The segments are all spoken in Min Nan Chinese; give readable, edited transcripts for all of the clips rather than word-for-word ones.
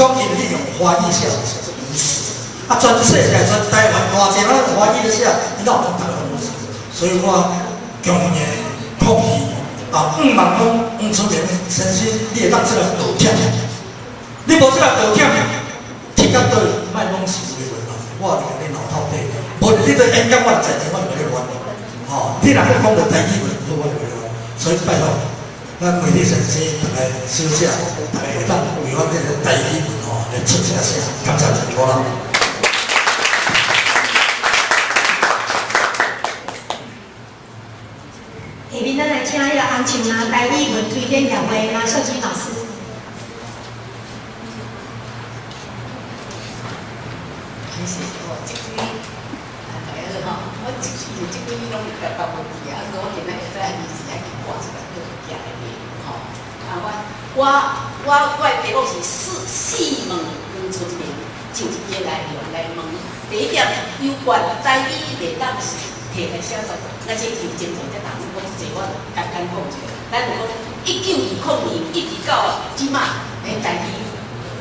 講因為你用華語寫就是無恥。啊，全世界全台灣偌濟人用華語咧寫，你哪有講逐个攏無恥？所以我強烈抗議啊！向望講黃春明先生，你會當出來道歉。你無出來道歉，鐵甲對，莫講是有的問題，我就共你鬧透底。無你對演講，我若在場，我就共你亂。吼，你若閣講著台語文，我就共你亂。所以拜託，咱媒體先生，逐个小姐，逐个會當為阮這个台語文吼來出一下聲，感謝一個啦。下面咱來請彼个洪秋蘭台語文推薦協會馬秀君老師。其實哦，這幾啊，大家好吼，我這幾這幾攏是台北無去啊，所以我今仔會使臨時愛去掛一個叫寄來的吼。啊，我我我我的題目是四四問黃春明，就一個內容來問。第一點，有關台語袂當是摕來寫作，那這是真濟，這當講這我就簡單講一下。咱就講1920年一直到這馬，彼台語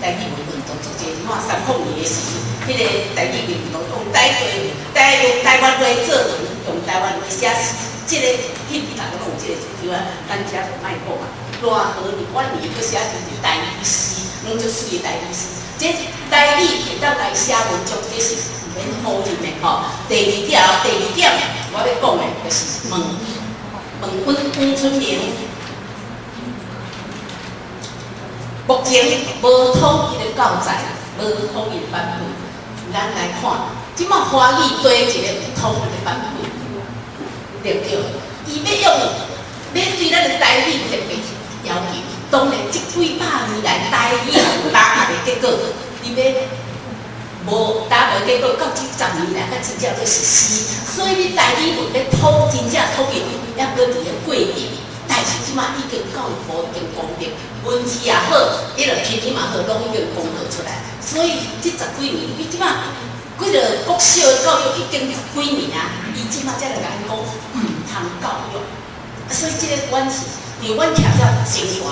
台語文運動做這馬30年的時，彼个台語運動用台話台用台灣話作文，用台灣話寫詩，這个彼逐个攏有這个主張啊，咱遮就莫講啊。賴和李婉年閣寫成一个台語詩，攏足媠的台語詩。這台語會當來寫文章，這是毋免否認的吼。第二點，第二點，我欲講的就是問問阮黃春明，目前無統一的教材，無統一的版本。咱來看，這馬華語佗一个有統一的版本，對毋對？伊欲用，欲對咱的台語特別要求。當然，這幾百年來，台語打壓的結果，你欲無打無結果，到這10年來，才真正咧實施。所以你台語文欲統真正統一，猶閣佇咧過程。但是這馬已經教育部已經公定，文字也好，彼个拼音嘛好，攏已經公告出來。所以這十幾年，伊這馬幾个國小的教育已經十幾年啊，伊這馬才來共咱講毋通教育。所以這个阮是，因為阮徛遮生活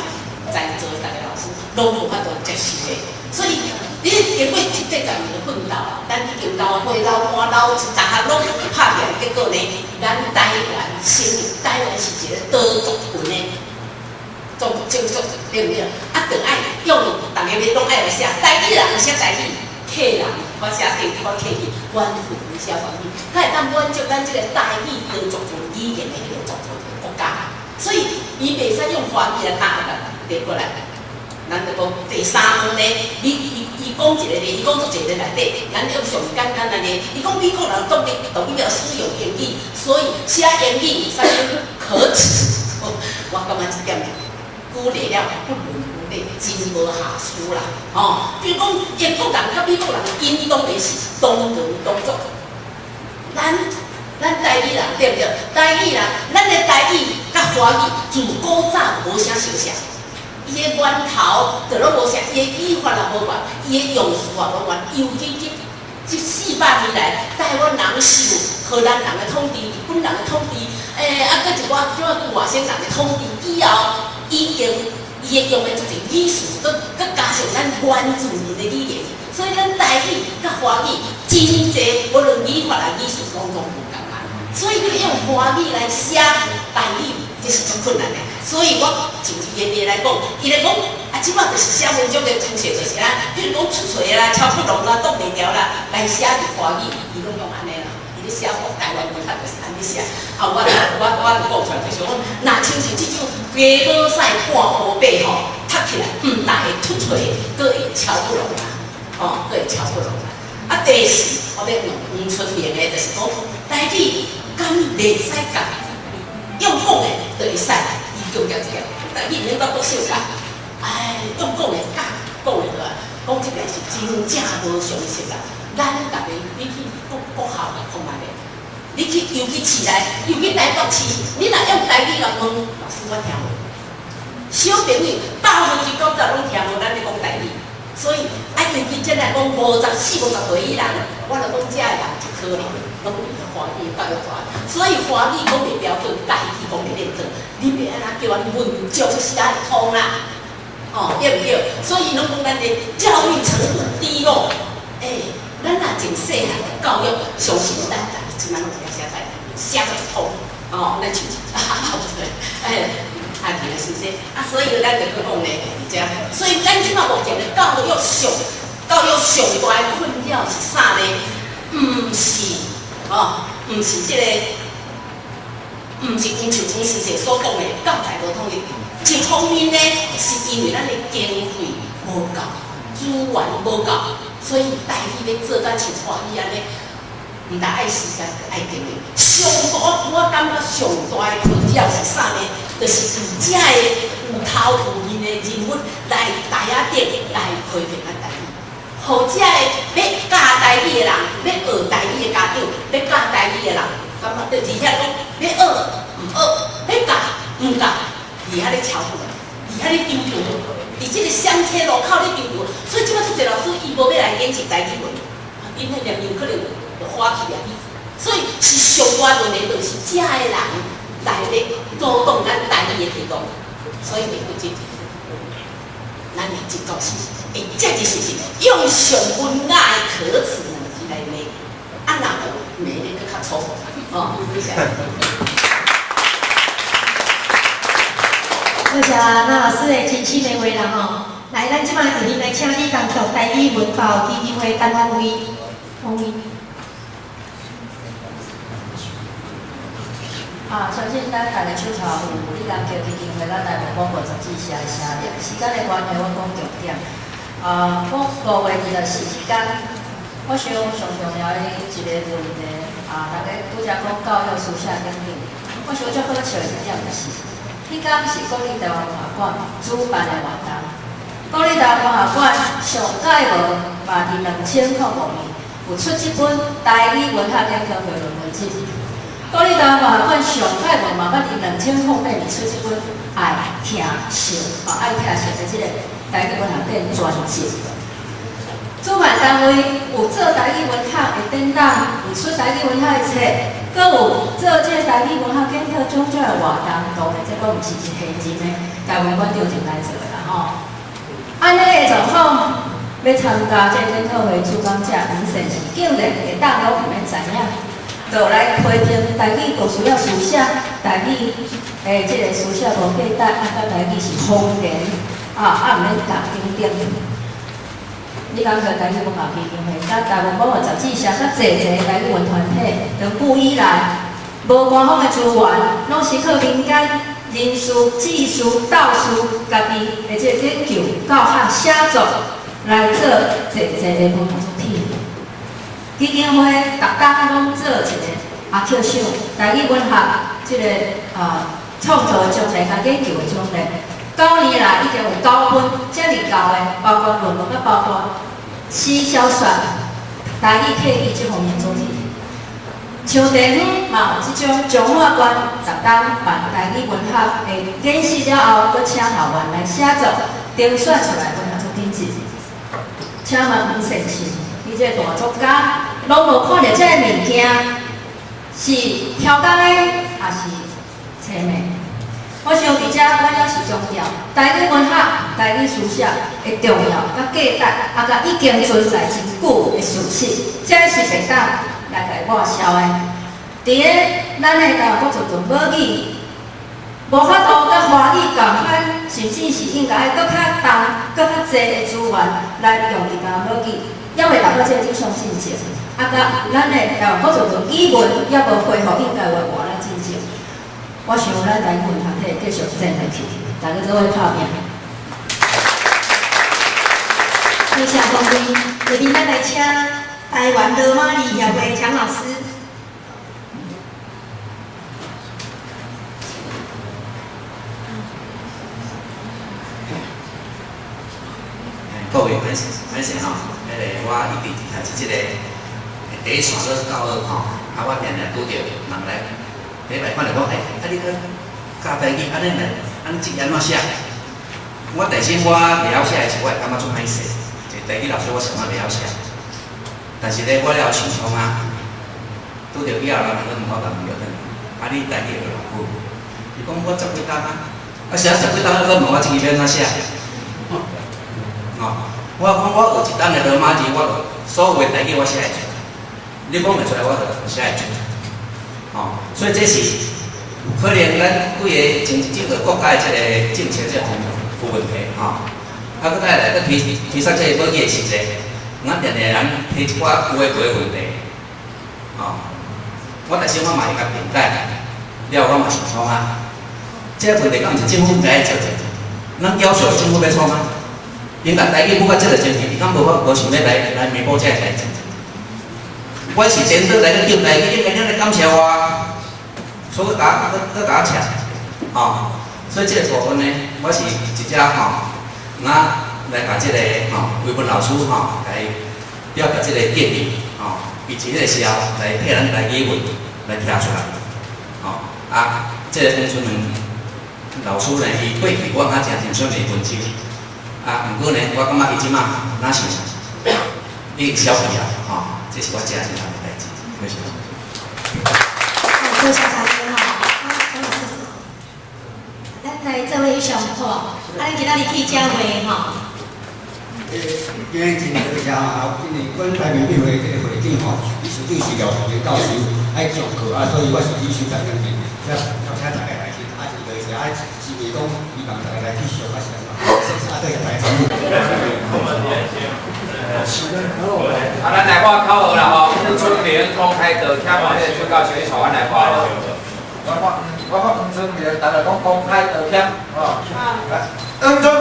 在座的逐个老師攏無法度接受的。所以你經過七八十年的奮鬥啊，咱已經老歲老搬老，逐項攏拍拼，結果呢，咱台灣成台灣是一個多族群的族種族，對毋對？啊，著愛用逐个欲攏愛來寫台語人寫台語，客人我寫客語，我客語，原住民寫原語，才會當滿足咱這個台語多族群語言的彼个族群的國家。所以伊袂使用華語來打來對過來。咱就講第三問呢，你伊伊講一個例，伊講足濟個內底，咱用上簡單的例，伊講美國人獨立獨立了使用英語，所以寫英語啥物可恥。我感覺這點舉例了不倫不類，真無下思啦。吼，比如講英國人佮美國人，𪜶當然是同文同族。咱咱台語人對毋對？台語人，咱的台語佮華語自古早無啥相像。伊的源頭就攏無啥，伊的語法也無仝，伊的用詞也無仝。尤其這這400年來，台灣人受荷蘭人的統治、日本人的統治，啊，閣一寡怎啊外省人的統治以後，已經伊會用的足濟語詞，閣閣加上咱原住民的語言，所以咱台語佮華語真濟，無論語法啊語詞攏總無仝款。所以你欲用華語來寫台語，這是足困難的。所以我就伊的例來講，伊咧講啊，這馬就是寫文章的方式就是啊，比如講出槌啦、超不濃啦、擋袂牢啦，來寫佇華語，伊攏用按呢啦。伊咧寫台灣文學就是按呢寫。啊，我我我講出來就是講，若親像這種雞母屎半烏白吼，讀起來毋但會出槌，閣會超不濃啦，哦，閣會超不濃啦。啊，第四，我欲問黃春明的，就是講台語敢袂使教，用講的就會使。強調這個，台語免到國小教，哎，用講的教，講的對吧？講這個是真正無常識啦。咱逐个，你去國國校來看覓咧，你去尤其市內，尤其台北市，你若用台語來問老師，我聽無。小朋友90%攏聽無咱咧講台語，所以啊，尤其這來講54、50歲以人，我就講這个人就可憐，攏華語教育大，所以華語講袂標準，台語講袂認真，你欲按怎叫阮文章寫會通啦？哦，對毋對？所以攏講咱的教育教育，相信咱家己這擺攏會曉寫台語，寫得通，哦，咱像啊，對，哎，啊，其實是啊，所以咱就閣講咧，佇遮，所以咱這擺目前的教育上大的困擾是啥呢？毋是，哦，毋是這個，毋是像黃先生所講的教材無統一。一方面呢，是因為咱的經費無夠，資源無夠，所以台語欲做甲像華語按呢，毋但愛時間，閣愛精力。上大，我感覺上大的困擾是啥呢？就是佇遮的有頭有面的人物來台仔頂來批評咱台語，予遮的欲教台語的人，欲學台語的家長，欲教台語的人，感覺就佇遐講欲學毋學，欲教毋教，佇遐咧吵架，佇遐咧爭吵，佇這個雙車路口咧爭吵，所以這擺足濟老師伊無欲來研習台語文，𪜶彼念有可能就火起來。所以是上大問題，就是遮的人來咧阻擋咱台語的推廣，所以會不積極。咱會真高興，會遮爾事實，用上文雅的可恥兩個字來罵，啊，若無罵得閣較粗，哦，謝謝。多謝那老師的真心的話啦吼。來，咱這擺下面來請李江橋台語文化基金會陳宏威，宏威。啊，相信咱逐个手頭有李江橋基金會佮台灣廣播雜誌社的成立，時間的關係，我講重點。啊，講5月20時間，我想上重要的一個問題，啊，逐家拄才講教育思想等等，我想足好笑的一點就是，彼工是國立台灣文化館主辦的活動，國立台灣文化館上蓋無嘛佇2005年有出這本台語文學研究會論文集。國立台灣文化館上蓋無嘛捌佇2008年出這本愛聽笑，哦，愛聽笑的這個台語文學典專輯。主辦單位有做台語文學的展覽，有出台語文學的冊，閣有做這個台語文學研討種種的活動，當然這攏毋是一現任的台灣館長就來做的啦吼。按呢的狀況，欲參加這個研討會主講者黃先生，竟然下當攏毋免知影，就來批評台語無需要書寫，台語的這個書寫無價值，啊，佮台語是方言，啊啊毋免教等等。你感覺台語文化基金會、佮台灣廣播雜誌社、佮濟濟台語文團體，長久以來無官方的資源，攏是靠民間人士、志士、鬥士家己的這個研究、教學、寫作來做濟濟的文學作品。基金會逐冬攏做一個阿克賞台語文學這個啊創作的獎勵佮研究的獎勵。9年來已經有九本遮爾厚的，包括論文佮包括詩小說、台語客語這方面的作品。像地方嘛有這種彰化縣逐冬辦台語文學的演習了後，閣請校員來寫作，甄選出來文學作品集。請問黃先生，你這個大作家，攏無看著這个物件是超工的，抑是揣的？我想佇遮，我猶是強調台語文學、台語書寫的重要佮價值，啊，佮已經存在真久的事實，這是袂當來共抹消的。佇咧咱的台灣國族母語，無法度佮華語仝款，甚至是應該愛閣較重、閣較濟的資源來用佇台灣母語，猶未達到這個理想進程。啊，佮咱的台灣國族語文猶無恢復應該有的活力進程。我想咱台語文學體繼續戰落去，大家做伙拍拚。多謝各位，下面咱來請台灣羅馬字協會蔣老師。各位歹勢，歹勢吼，彼個我一直佇這個第一線做教學吼，啊，我定定拄著人來，第一擺看著講，欸，啊你閣教台語，按呢來，按呢字按怎寫？我內心我袂曉寫的時，我會感覺足歹勢。一個台語老師，我啥物袂曉寫，但是咧，我了後想創啊，拄著以後人來問我，共問轉，啊你台語學偌久？伊講我十幾冬啊，啊啥十幾冬閣問我這字欲按怎寫？哦，我講我學一冬的羅馬字，我所有的台語我寫會出來。你講袂出來，我就寫會出。吼，所以這是有可能咱規个整個國家的這个政策這方面有問題吼。啊，閣再來，閣提出這個母語的時陣，咱定定人提一寡有的無的問題，吼。我但是我嘛會共辯解，了我嘛想創啊，這個問題敢毋是政府應該做？咱要求政府欲創啊？𪜶共台語母甲這個前提，伊敢無法無想欲來彌補這個代誌？我是顛倒來去叫台語，應該恁來感謝我，所以閣共閣閣共我赤，吼。所以這個部分呢，我是一只吼，我來共這個吼維文老師吼來表達這個建議，吼，伊佇彼個時候來替咱台語文來提出來，吼啊，這個黃春倫老師呢，伊過去我較誠真選袂分清，啊，毋過呢，我感覺伊這馬若是已經消去啊，吼，這是我誠真大的代誌，謝謝。好，多謝大家吼。啊，陳老師，咱來這位上好，啊，咱今仔日記者會吼。今日真多謝啊，因為阮台灣議會這個會長吼，伊實際是廖崇明教授愛上課啊，所以我是繼續在那邊，才邀請大家來聽，啊，真多謝啊，是為講希望大家來去上啊是按怎，啊，多謝大家參與。啊，咱來喊口號啦吼，黃春明公開道歉，彼个朱教授你帶阮來喊。我喊黃春明，逐个講公開道歉，吼。來，黃春